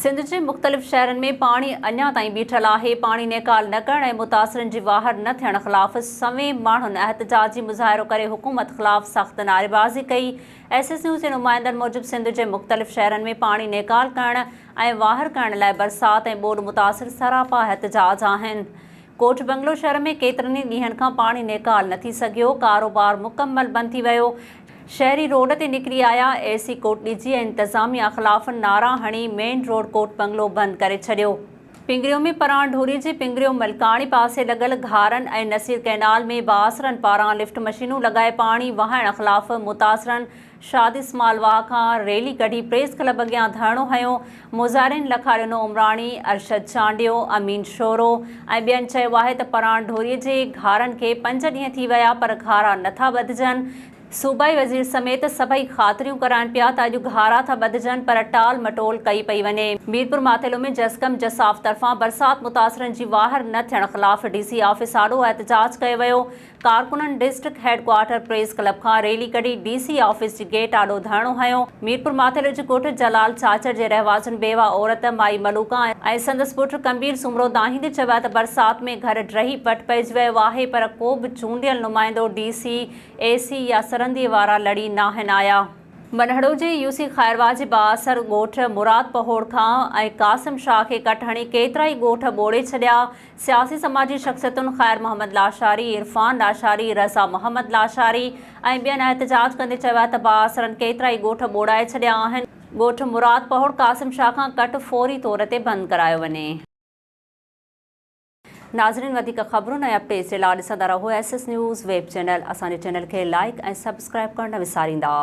سنڌ جي مختلف شهرن ۾ پاڻي اڃا تائين بيٺل آهي، پاڻي نيڪال نه ڪرڻ ۽ متاثرن جي واهر نه ٿيڻ خلاف سوين ماڻهن احتجاجي مظاهرو ڪري حڪومت خلاف سخت نعريبازي ڪئي. ايس ايس نيوز جي نمائندن موجب سنڌ جي مختلف شهرن ۾ پاڻي نيڪال ڪرڻ ۽ واهر ڪرڻ لاء برسات ۽ ٻوڏ متاثر سراپا احتجاج آهن. ڪوٽ بنگلو شهر ۾ ڪيترن ئي ڏينهن کان پاڻي نيڪال نه ٿي سگهيو، ڪاروبار مڪمل بند ٿي ويو، شهري روڊ تي نڪري آيا، اي سي ڪوٽڏيجي ۽ انتظاميا خلاف نعرا هڻي مين روڊ ڪوٽ بنگلو بند ڪري ڇڏيو. پنگريو ۾ پراڻ ڍوري جي پنگريو ملڪاڻي پاسي لڳل گهارن ۽ نصير ڪئنال ۾ بااثرن پاران لفٽ مشينون لڳائي پاڻي وهائڻ خلاف متاثرن شاد اسماعيل واهه کان ريلي ڪڍي پريس ڪلب اڳيان ڌرڻو هنيو، مظاهرين لکاريونو عمراڻي، ارشد چانڊيو، امين شورو ۽ ٻين چيو آهي ته پراڻ ڍوري جي گهارن کي پنج ڏينهن ٿي ويا پر گهارا نٿا ٻڌجن، صوبائي وزير سميت سڀئي خاطريون ڪرائن پيا ته اڄ گهارا ٿا ٻڌجن پر ٽال مٽول ڪئي پئي وڃي. ميرپور ماٿيلو ۾ جسقم جساف طرفان برسات متاثرن جي واهر نه ٿيڻ خلاف ڊي سي آفيس آڏو احتجاج ڪيو ويو، ڪارڪنن district head quarter press club کان ريلي ڪڍي ڊي سي آفيس جي گيٽ آڏو ڌرڻو هنيو. ميرپور ماٿيلو جي ڳوٺ جلال چاچڙ جي رهواسين بيوه عورت مائي ملوڪا ۽ سندس پٽ ڪنبير سومرو دانهيندي چيو ته برسات ۾ گهر ڊهي پٽ پئجي ويو آهي پر ڪو به چونڊيل نمائندو ڊي سي، اي سي يا سرندي وارا لڙي ناهن آيا. منهڙو جي يو سي خيرواهه جي بااثر ڳوٺ مراد پهوڙ کان ۽ قاسم شاهه کي ڪٽ هڻي ڪيترائي ڳوٺ ٻوڙي ڇڏيا، سياسي سماجي شخصيتن خير محمد لاشاري، عرفان لاشاري، رضا محمد لاشاري ۽ ٻين احتجاج ڪندي چيو آهي ته بااثرن ڪيترائي ڳوٺ ٻوڙائي ڇڏيا آهن، ڳوٺ مراد پهوڙ قاسم شاهه کان ڪٽ فوري طور تي بند ڪرايو وڃي. ناظرين وڌيڪ خبرن ۽ اپڊيٽس جي لا ڏسندا رهو S S news web channel اسان جي چينل کي لائيڪ ۽ سبسڪرائيب ڪرڻ نه وساريندا.